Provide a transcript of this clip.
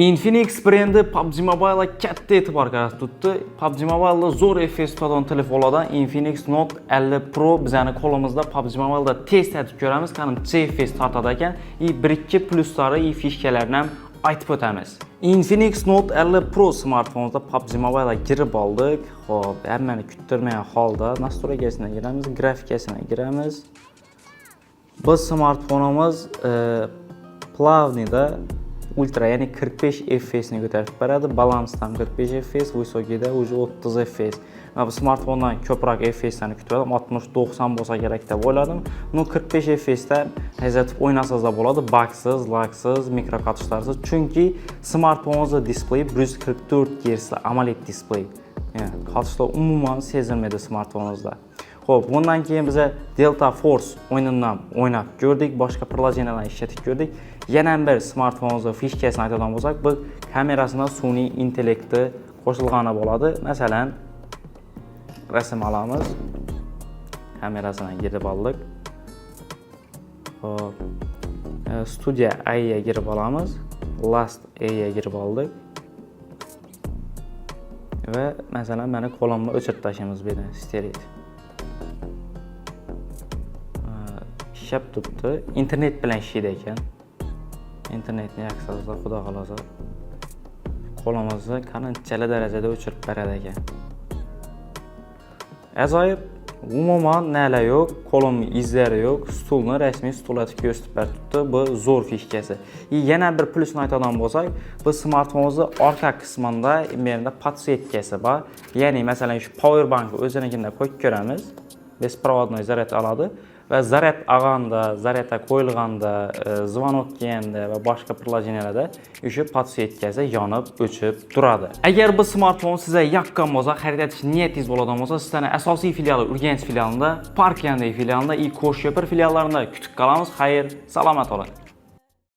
Infinix brendi PUBG Mobile'a katta e'tibor qaratib turibdi. PUBG Mobile'da zo'r FPS tutadigan telefonlardan Infinix Note 50 Pro bizani qo'limizda. PUBG Mobile'da test etib ko'ramiz, qancha FPS tortadi ekan. И 1-2 pluslari и фишка larini ham aytib o'tamiz. Infinix Note 50 Pro smartfonimizda PUBG Mobile'a kirib oldik. Xo'p, hammani kuttirmagan holda настройка sina giramiz, grafikasina giramiz. Bu smartfonimiz плавный da ultra, ya'ni 45 FPS ni ko'tarib beradi. Balansdan 45 FPS, высокий da уже 30 FPS. Man bu smartfondan ko'proq FPSlarni kutib edim, 60-90 bo'lsa kerak deb o'yladim. Но 45 FPS da tezlatib o'ynasangiz bo'ladi, bagsiz, lagsiz, mikroqatishlarsiz. Chunki smartfoningizni displeyi 144 Hz AMOLED displey. Yani qatishlar umuman sezilmaydi smartfoningizda. Xo'p, bundan keyin biza Delta Force o'yinidan o'ynab ko'rdik, boshqa приложения larni ishlatib ko'rdik. Yana bir smartfonimizni фишка sini aytadigan bo'lsak, bu kamerasida sun'iy intellekti qo'shilgani bo'ladi. Masalan, rasm olamiz. Kamerasini girib oldik. Xo'p, Studio AI ga kirib olamiz. Last AI ga kirib oldik. Va masalan, mani qo'limni o'chirib tashlaymiz bu yerdan, стереть. Ishlab turibdi. Internet bilan ishlaydi ekan. Internetni yoqsangiz, xudo xohlasa, qo'limizni qanchalar darajada o'chirib beradi ekan. Ajoyib. Umuman nala yo'q, qo'lim izlari yo'q, stulni rasmiy stul etib ko'rsatib berib turibdi. Bu zo'r фишка si. И yana bir plyusini aytadigan bo'lsak, bu smartfonimizni orqa qismida bu yerda подсветка si bor. Ya'ni masalan, shu power bank o'zinikida qo'yib ko'ramiz. Беспроводной zaryad oladi va zaryad olganda, zaryadga qo'yilganda, звонок kelganda va boshqa приложения larda o'sha подсветка si yonib, o'chib turadi. Agar bu smartfon sizga yoqqan bo'lsa, xarid etish niyatingiz bo'ladigan bo'lsa, sizlarni asosiy filiali Urganch filialida, Park yonidagi filialida и Qo'shko'pir filiallarida kutib qolamiz. Xayr, salomat bo'ling.